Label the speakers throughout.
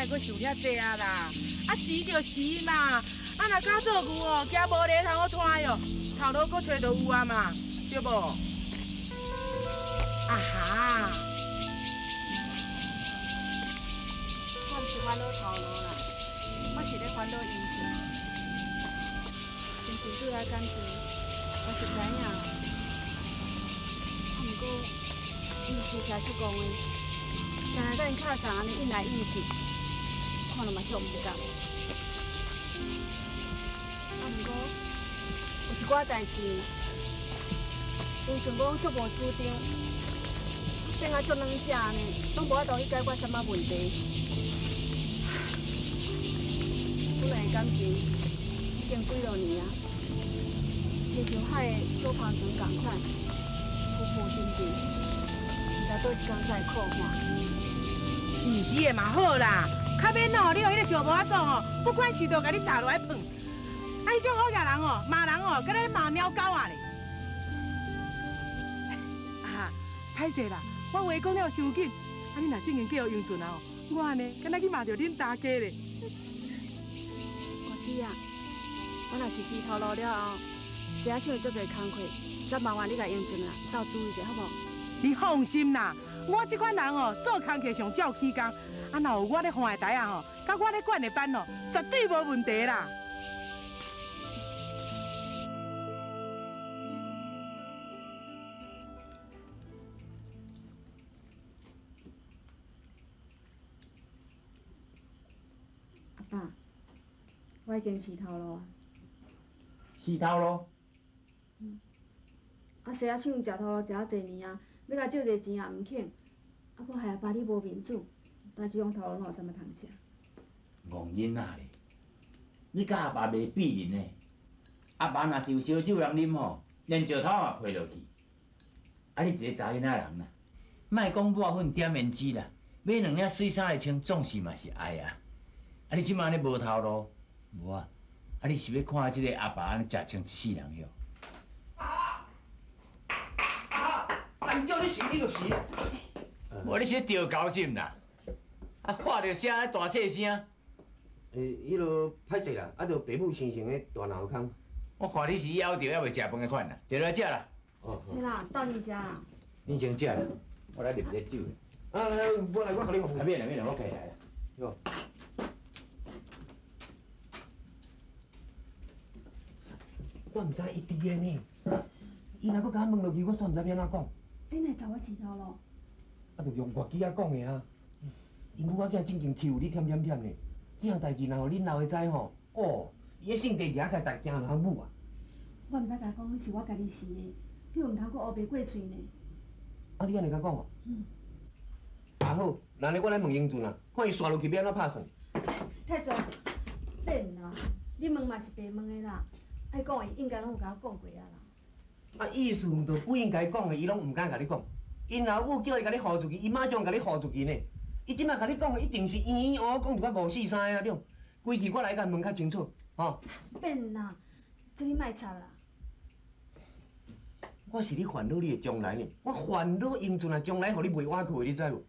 Speaker 1: 莫閣想遐濟啊啦。啊，時就時嘛，啊若敢做牛哦，驚無犁通好拖喲，頭路閣揣著有啊嘛，對無？啊哈！
Speaker 2: 我毋是煩惱頭路啦，我是咧煩惱英俊。先前對我感情，我是知影，啊，毋過伊是私下出講的，但係佮𪜶敲相按呢應來應去，看了嘛足毋甘。啊，毋過有一寡代誌，英俊講足無主張，變啊足軟食呢，攏無法度去解決啥物問題。阮兩个感情已經幾落年啊，親像海的小帆船仝款，浮浮沉沉，毋知佗一工才會靠岸。
Speaker 1: 是是的嘛好啦，較免哦，你予彼个石無仔總哦，不管是都共你砸落來碰。啊，彼種好額人哦，罵人哦，敢若罵貓狗仔咧。啊，歹勢啦，我話講了傷緊，啊，你若真經叫英俊啊，我按呢，敢若去罵著恁大家咧。
Speaker 2: 我知啊，我若是飼頭路了後，西仔廠會足濟工課，再麻煩你共英俊啊，鬥注意者好無？
Speaker 1: 你放心啦，我這款人哦，做工課上照起工，啊，若有我咧看的台仔吼，佮我咧管的班哦，絕對無問題啦。
Speaker 2: 阿爸，我已經飼頭路啊。
Speaker 3: 飼頭路？
Speaker 2: 嗯。啊，西仔廠食頭路食啊濟年啊，欲共借濟錢也毋肯，啊，閣害阿爸你無面子，但這種頭路哪有啥物通食？
Speaker 3: 戇囡仔咧，你佮阿爸袂比呢？阿爸若是有燒酒通啉吼，連石頭嘛批落去。啊，你一个查囡仔人啦，莫講抹粉點胭脂啦，買兩領媠衫來穿，總是嘛是愛啊。啊，你這馬按呢無頭路，無啊？啊，你是欲看這个阿爸按呢食穿一世人喲？
Speaker 4: 啊！啊！叫你死你就死。
Speaker 3: 無，你是咧著猴是毋啦？啊，喊著聲大細聲。
Speaker 4: 欸，彼落歹勢啦，啊，著爸母生成的大鬧空。
Speaker 3: 我看你是枵著猶未食飯的款啦，坐落來食啦。
Speaker 4: 哦。
Speaker 2: 嘿啦，鬥陣食啦。
Speaker 3: 你先食啦，我來啉一下酒。
Speaker 4: 啊，來，我來，我共你服
Speaker 3: 啊，免啦免啦，我起來啦。
Speaker 4: 喲。我毋知伊佇个呢，伊若閣共我問落去，我煞毋知欲按怎講。
Speaker 2: 你哪會知我飼頭路？
Speaker 4: 啊，著用外機仔講的啊。𪜶母仔囝真經欺負你忝忝忝呢。這項代誌若予恁老的知吼，哦，伊的性地舉起來，逐個驚通舞啊。
Speaker 2: 我毋知共講是我家己飼的，你毋通閣烏白過喙呢。
Speaker 4: 啊，你按呢共講哦？
Speaker 2: 嗯。
Speaker 4: 啊好，那按呢我來問英俊啊，看伊紲落去欲按怎拍算。
Speaker 2: 太全，免啦，你問嘛是白問的啦。愛講的伊應該攏有共我講過啊啦。
Speaker 4: 啊，意思毋著不應該講的，伊攏毋敢共你講。𪜶老母叫伊共你予出去，伊馬上共你予出去呢。伊這馬共你講的，一定是咿咿喔喔講出個五四三啊，對。規氣我來共問較清楚，吼。
Speaker 2: 免啦，這你莫插啦。
Speaker 4: 我是咧煩惱你的將來呢，我煩惱英俊啊，將來予你袂倚靠的，你知無？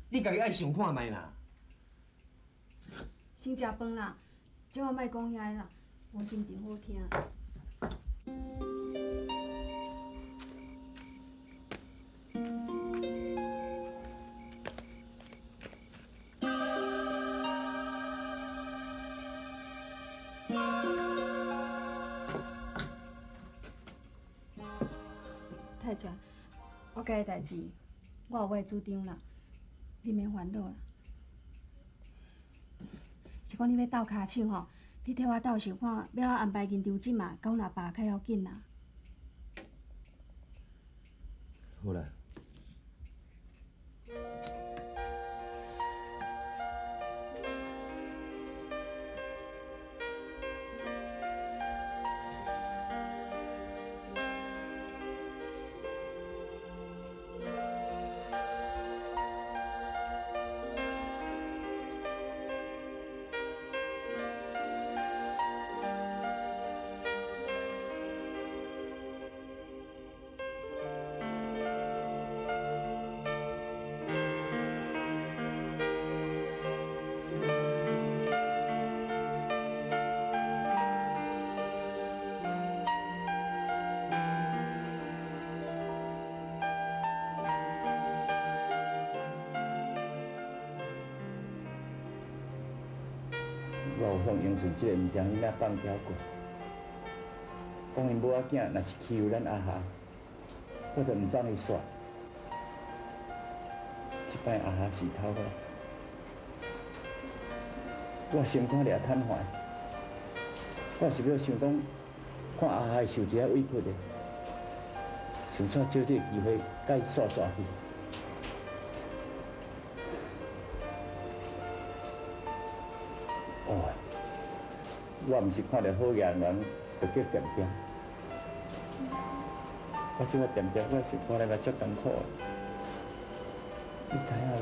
Speaker 4: 你家己愛想看覓啦。
Speaker 2: 先食飯啦，這擺莫講遐个啦，無心情好聽。太全，我家的代誌，我有我的主張啦，你免煩惱啦。是講你欲鬥跤手吼，你替我鬥想看，欲按怎安排銀張紙嘛，佮阮阿爸較要緊啦。
Speaker 4: 好啦。
Speaker 3: 我有向英俊這个毋正囡仔放刁过，講𪜶母仔囝若是欺負咱阿霞，我就毋放伊煞。這擺阿霞死頭我，我心肝掠坦懷，我是欲想講，看阿霞會受這个委屈的，順煞借這个機會，共伊煞煞去。哦，我毋是看著好野人就叫恬恬，我這擺恬恬，我心肝內嘛足艱苦的，你知影無？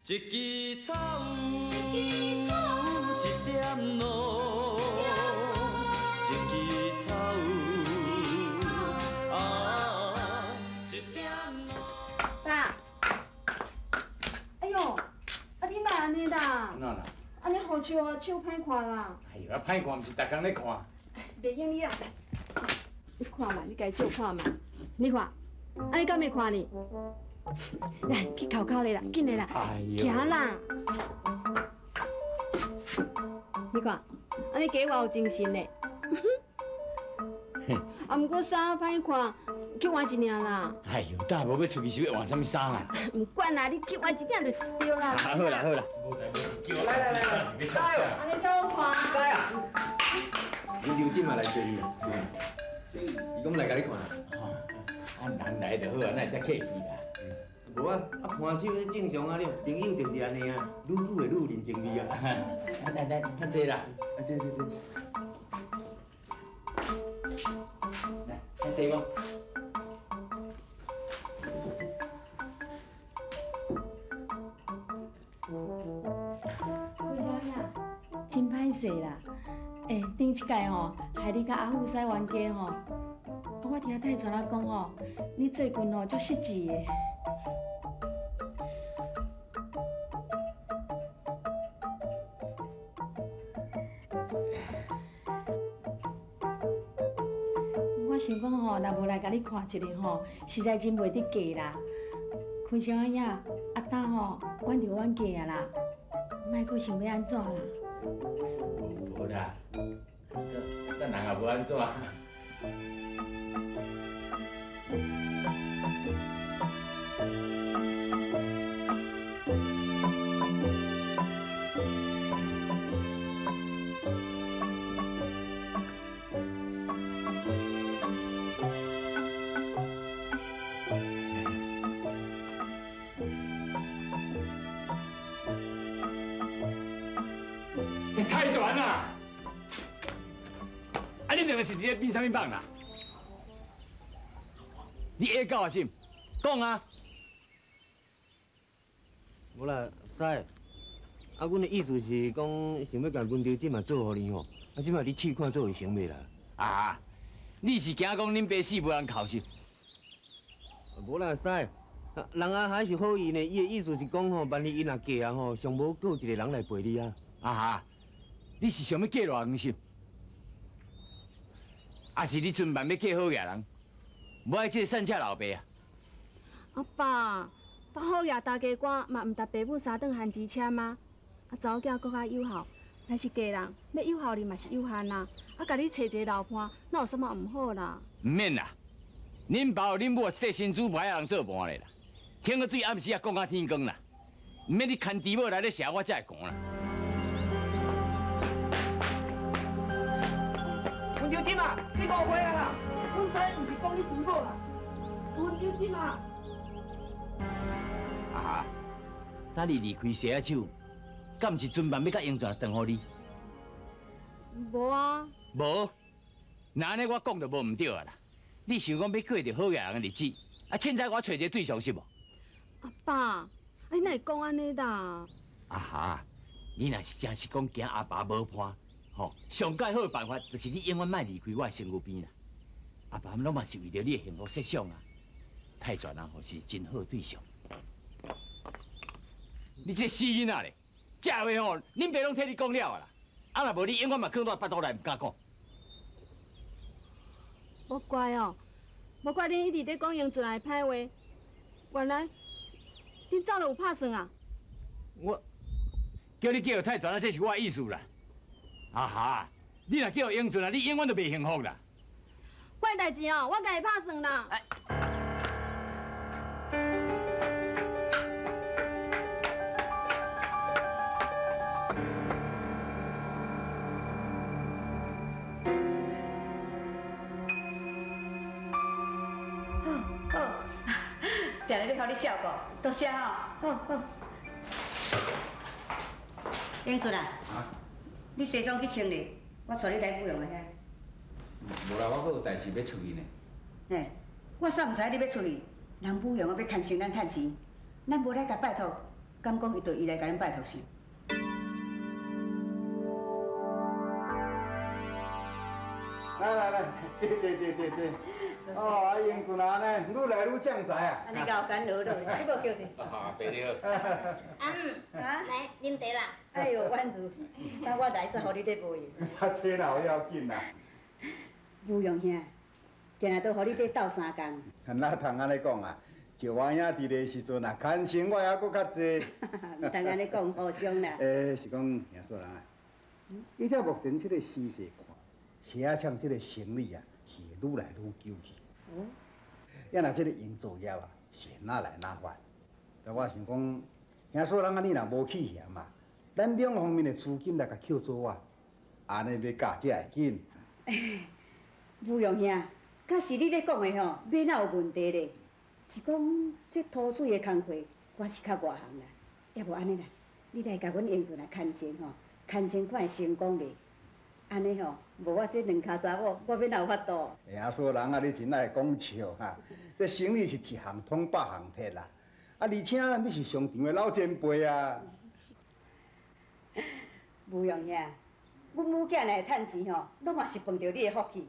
Speaker 5: 一支草，一點露，一支草，啊，一點露。
Speaker 2: 爸，哎喲，啊你哪按呢啦？
Speaker 3: 按怎啦？
Speaker 2: 按呢雨手啊，手歹看啦。
Speaker 3: 哎喲，啊歹看，毋是逐工咧看。
Speaker 2: 袂用你啦，你看覓，你家照看覓，你看，按呢敢袂看呢？來，去哭哭咧啦，緊來啦，行啦！你看，按呢加偌有精神咧。啊，毋過衫歹看，去換一領啦。
Speaker 3: 哎喲，等下無欲出去是欲換啥物衫啊？
Speaker 2: 毋管啦，你去換一領就對啦。
Speaker 3: 啊，好啦好啦。
Speaker 4: 來來來來，
Speaker 2: 按呢才好看。
Speaker 4: 師啊，阮劉振嘛來找你，伊講來共你看。
Speaker 3: 啊，人來就好啊，哪會遮客氣啦？
Speaker 4: 無啊，啊伴手正常啊，你朋友就是按呢啊，愈久會愈有人情味啊。
Speaker 3: 來來，較濟啦。
Speaker 4: 啊，坐坐坐。
Speaker 3: 來，較濟無？
Speaker 6: 開小兄，真歹勢啦！欸，頂一屆吼，害你佮阿富師冤家吼，啊，我聽泰泉仔講吼，你最近吼足失志的。我想講吼，若無來共你看一下吼，實在真袂得過啦。開小兄，啊當吼，冤著冤家啊啦，莫閣想欲按怎啦。
Speaker 3: 無啦，咱人也無按怎。泰泉啊！啊，恁兩个是佇咧變啥物夢啦？你下狗啊是？講啊！
Speaker 4: 無啦，師，啊，阮的意思是講，想欲共阮劉振嘛做予你吼，啊，這擺你試看做會成袂啦？
Speaker 3: 啊，你是驚講恁爸死無人哭是？
Speaker 4: 無啦，師，人阿還是好意呢，伊的意思是講吼，萬一伊若嫁啊吼，上無閣有一個人來陪你啊。
Speaker 3: 啊哈！你是想欲嫁偌遠是？還是你專門欲嫁好額人？無愛這个散赤老爸啊？
Speaker 2: 阿爸，鬥好額大家官嘛，毋值爸母三頓番薯签啊！啊，查某囝閣較有孝，若是嫁人欲有孝你嘛是有限啦。啊，共你揣一个老伴，哪有啥物毋好啦？
Speaker 3: 毋免啦，恁爸予恁母一塊身躯無愛人做伴咧啦，聽閣對暗時啊講到天光啦，毋免你牽豬母來咧挾我才會寒啦。
Speaker 4: 阮劉振啊，你誤會啊啦！阮師毋是講你豬母啦，阮劉振啊！
Speaker 3: 啊！等你離開洗仔手，敢毋是準備欲共英泉轉予你？
Speaker 2: 無啊。
Speaker 3: 無，那按呢我講就無毋對啊啦。你想講欲過著好額人的日子，啊，凊彩我揣一个對象是無？
Speaker 2: 阿爸，啊你哪會講按呢啦？
Speaker 3: 啊哈！你若是真是講驚阿爸無伴，吼，上蓋好的辦法就是你永遠莫離開我的身軀邊啦。阿爸攏嘛是為著你的幸福設想啊。泰泉啊，吼是真好對象。你這個死囡仔咧，這話吼，恁爸攏替你講了啊啦。啊，若無你永遠嘛囥佇腹肚內，毋敢講。
Speaker 2: 無怪哦，無怪恁一直咧講英俊的歹話，原來恁早就有拍算啊！
Speaker 3: 我叫你叫泰全啊，這是我的意思啦。啊哈，你若叫英俊啊，你永遠都袂幸福啦。
Speaker 2: 怪代誌哦，我家己拍算啦。
Speaker 7: 好，定定咧予你照顾，多谢吼。好好。英俊啊，你西装去清理，我带你来武勇的遐。
Speaker 3: 无啦，我阁有代志欲出去呢。
Speaker 7: 嘿，我煞毋知你欲出去，人武勇啊欲牵成咱趁钱，咱无来共拜托，敢讲伊就伊来共咱拜托是？
Speaker 8: 来来来，坐坐坐坐坐。哦，啊英俊啊呢，愈来愈将才啊。
Speaker 7: 按呢够甘落落，你无叫者？
Speaker 3: 啊，白了。
Speaker 9: 阿姆，来啉茶啦。
Speaker 7: 哎哟，婉如，等我来煞予你咧无闲。
Speaker 8: 啊，这哪有要紧啦？
Speaker 7: 武勇兄，定定都予你咧斗相共。
Speaker 8: 哪通按呢讲啊？石我兄伫咧时阵啊，牵成我犹阁较济。
Speaker 7: 毋通按呢讲，互相啦。
Speaker 8: 欸，是讲兄嫂人啊，依照目前这个时势看，鞋仔厂这个生意啊，是会愈来愈久去。哦。啊，若这个营造业啊，是哪来哪发。但我想讲，兄嫂人啊，你若无去嫌啊，咱两方面的资金来共扣做啊，按呢欲教才会紧。
Speaker 7: 武勇兄，敢是你咧讲的吼，欲哪有问题咧？是讲这土水的工课，我是较外行啦。要无按呢啦，你来共阮英俊来牵线吼，牵线看会成功袂？按呢吼，无我这两跤查某，我欲哪有法度？
Speaker 8: 欸，阿嫂人啊，你真爱讲笑哈！这生意是一行通百行铁啦，啊，而且你是商场的老前辈啊。
Speaker 7: 武勇兄，阮母囝若会趁钱吼，拢嘛是傍著你的福气。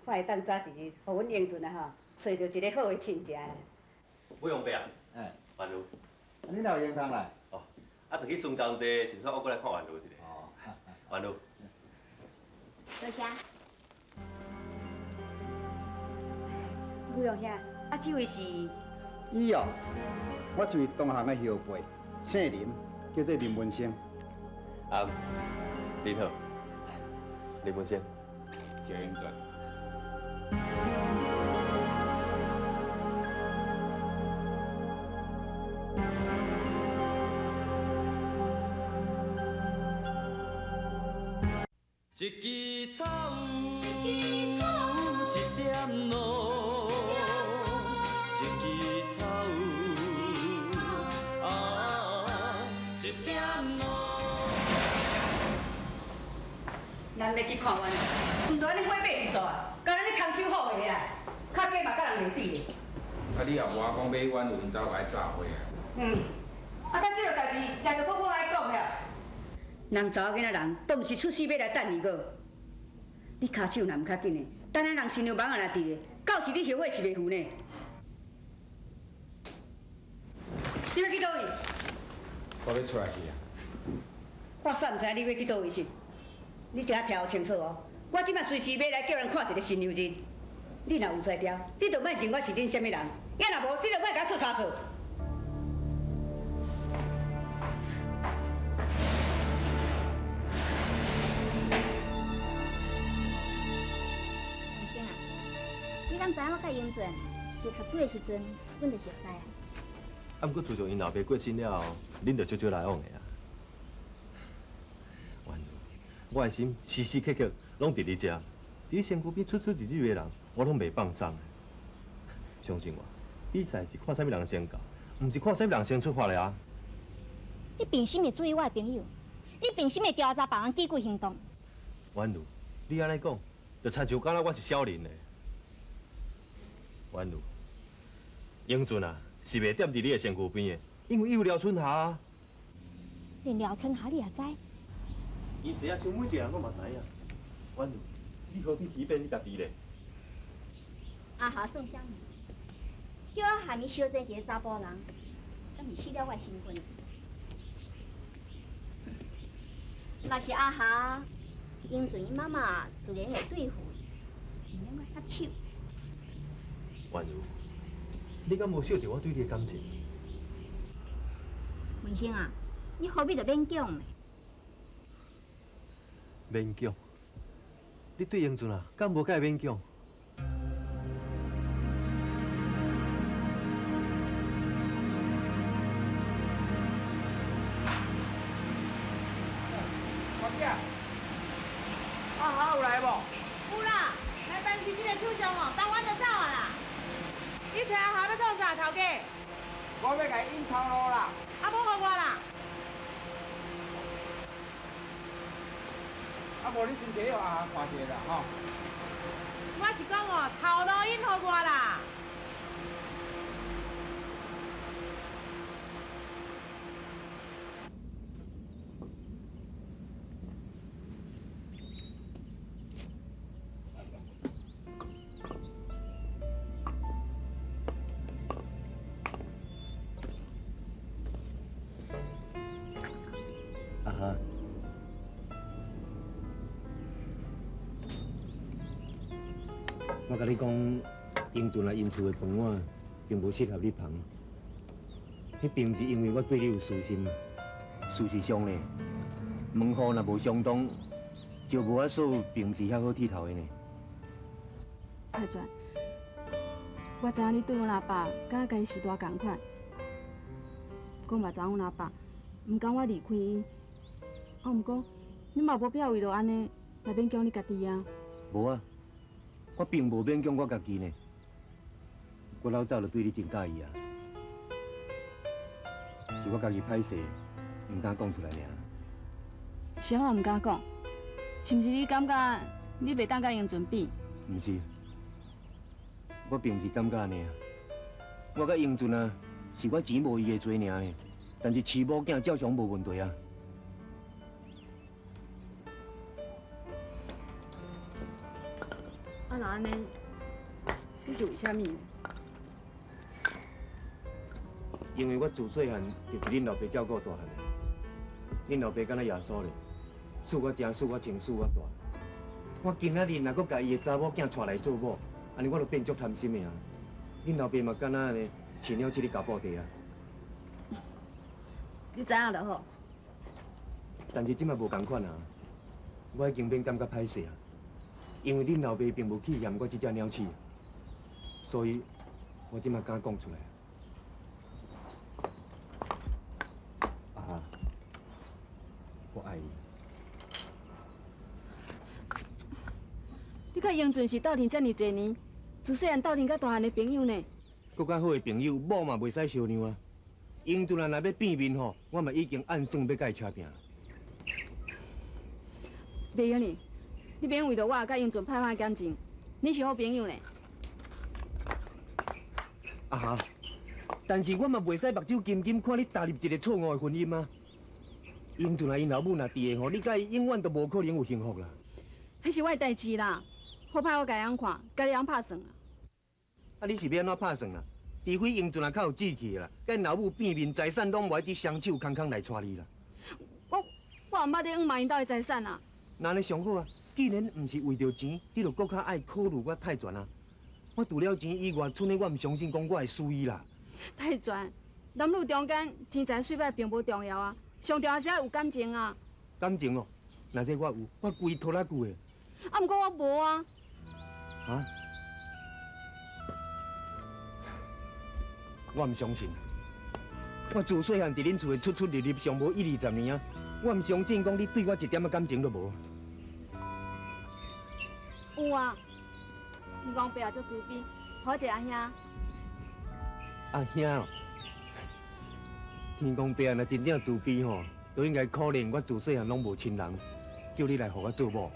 Speaker 7: 看会当早一日，予阮英俊啊吼，揣著一个好的亲情啦。
Speaker 10: 武勇伯啊，哎，婉如，
Speaker 8: 你哪有闲通来？
Speaker 10: 哦，啊，转去孙工地，顺续我过来看婉如一下。哦，婉如。
Speaker 9: 多谢。
Speaker 7: 武勇兄，啊，这位是？
Speaker 8: 伊哦，我一位同行的后辈，姓林，叫做林文生。
Speaker 10: 啊，你好，林文生。
Speaker 3: 赵英俊。
Speaker 5: 一支草，一点露，一支草，啊，一点露。
Speaker 7: 咱欲去看阮，毋著按呢火爬一煞啊，敢若咧空手好的啊，较加嘛佮人袂比的。
Speaker 11: 啊，你也无讲欲阮有𪜶兜共伊炸火啊？
Speaker 7: 嗯，啊，但这个代志也著阁我来讲了。人查某囡仔人，都毋是出世欲来等伊个。你跤手若毋较紧的，等下人新娘房仔若伫咧，到时你后悔是袂赴呢。你欲去佗位？
Speaker 11: 我欲出来去啊！
Speaker 7: 我煞毋知你欲去佗位是？你这下听清楚哦！我这摆随时欲来叫人看一个新娘日。你若有才调，你就莫认我是恁啥物人；啊若无，你就莫共我出差错。
Speaker 9: 先生啊，你敢知影我佮英俊自读书的时阵，阮就熟似啊。
Speaker 10: 啊，毋过自从𪜶老爸过身了后，恁就少少来往的啊。婉如，我的心时时刻刻拢伫你遮，伫你身躯边出出入入的人，我拢袂放松。相信我，比赛是看啥物人先到，毋是看啥物人先出发的啊。
Speaker 9: 你凭什么注意我的朋友？你凭什么调查别人纪规行动？
Speaker 10: 婉如，你按呢讲，就亲像敢若我是小林的。婉如，英俊啊，是袂踮伫你的身躯边的，因为伊有廖春霞啊。
Speaker 9: 连廖春霞你也知？
Speaker 10: 伊生啊，像每一个人拢嘛知影。婉如，你何必欺骗你家己咧？
Speaker 9: 阿霞算啥物？叫我下暝相争一个查埔人，敢是失了我的身份？若是阿霞，英俊伊妈妈自然会对付伊，毋免我插手。
Speaker 10: 婉如，你敢无嗅著我对你的感情？
Speaker 9: 文生啊，你何必著勉强呢？
Speaker 10: 勉强？你对英俊啊，敢无佮伊勉强？
Speaker 11: 我姐，阿豪有来无？
Speaker 1: 有啦，来办事这个手续哦，当晚就走啊啦。你揣阿豪欲创啥，头家？
Speaker 11: 我欲共伊引头路啦。
Speaker 1: 啊，无予我啦。
Speaker 11: 啊，无你先提予阿豪看一下啦，吼。
Speaker 1: 我是讲哦，头路引予我啦。
Speaker 4: 阿哈，我共你讲，英俊啊，𪜶厝的饭碗并无适合你捧。彼并毋是因为我对你有私心，事实上呢，门户若无相当，石无仔嫂并毋是遐好剃头的呢。
Speaker 2: 泰全，我知影你对阮阿爸敢若佮伊时代仝款，讲嘛知影阮阿爸毋甘我离开伊。啊，毋过你嘛无必要为著按呢来勉强你家己啊。
Speaker 4: 无啊，我并无勉强我家己呢。我老早就对你真佮意啊，是我家己歹势，毋敢讲出来尔。
Speaker 2: 是按怎毋敢讲？是毋是你感觉你袂当佮英俊比？
Speaker 4: 毋是，我并毋是感觉按呢啊。我佮英俊啊，是我钱无伊的济尔呢，但是饲某囝照常无问题啊。
Speaker 2: 啊，若按呢，你是为啥物？
Speaker 4: 因为我自细汉就是恁老爸照顾大汉的，恁老爸敢若耶稣咧，赐我食，赐我穿，赐我大。我今仔日若阁共伊的查某囝娶来做某，按呢我就变足贪心的啊！恁老爸嘛敢若按呢，饲鸟鼠咧咬布袋啊！
Speaker 2: 你知影就好。
Speaker 4: 但是这摆无仝款啊，我已经免感觉歹势啊，因为恁老爸并无去嫌我这只鸟鼠，所以我这摆敢讲出来。啊，我爱你。
Speaker 2: 你佮英俊是斗阵遮尔济年，自细汉斗阵到大汉的朋友呢。
Speaker 4: 阁较好的朋友，某嘛袂使相让啊。英俊啊，若欲变面吼，我嘛已经暗算欲佮伊扯拚。
Speaker 2: 袂用呢，你免为著我佮英俊歹歹感情，你是好朋友呢。
Speaker 4: 啊哈！但是我嘛袂使目睭金金看你踏入一个错误的婚姻啊。英俊啊，𪜶老母若伫的吼，你佮伊永远都无可能有幸福啦。
Speaker 2: 彼是我的代志啦，好歹我家己晓看，家己晓拍算啊。
Speaker 4: 啊，你是欲按怎拍算啦？除非英俊啊较有志气啦，佮𪜶老母变面，财产拢无爱伫双手空空来娶你啦。
Speaker 2: 我毋捌咧隐瞒𪜶兜的财产啊。
Speaker 4: 那按呢上好啊！既然毋是为著钱，你就阁较爱考虑我泰全啊。我除了钱以外，賰呢我毋相信讲我会输伊啦。
Speaker 2: 泰全，男女中间钱财水歹并无重要啊，上重要是爱有感情啊。
Speaker 4: 感情哦，那这我有，我规拖拉久的。
Speaker 2: 啊，毋过我无啊。
Speaker 4: 啊？我毋相信。我自细汉伫恁厝的出出入入，上无一二十年啊，我毋相信讲你对我一点仔感情都无。
Speaker 2: 有啊，天公伯也足慈悲，予我一个阿兄。
Speaker 4: 阿兄哦，天公伯若真正慈悲吼，都应该可怜我自细汉拢无亲人，叫你来予我做某。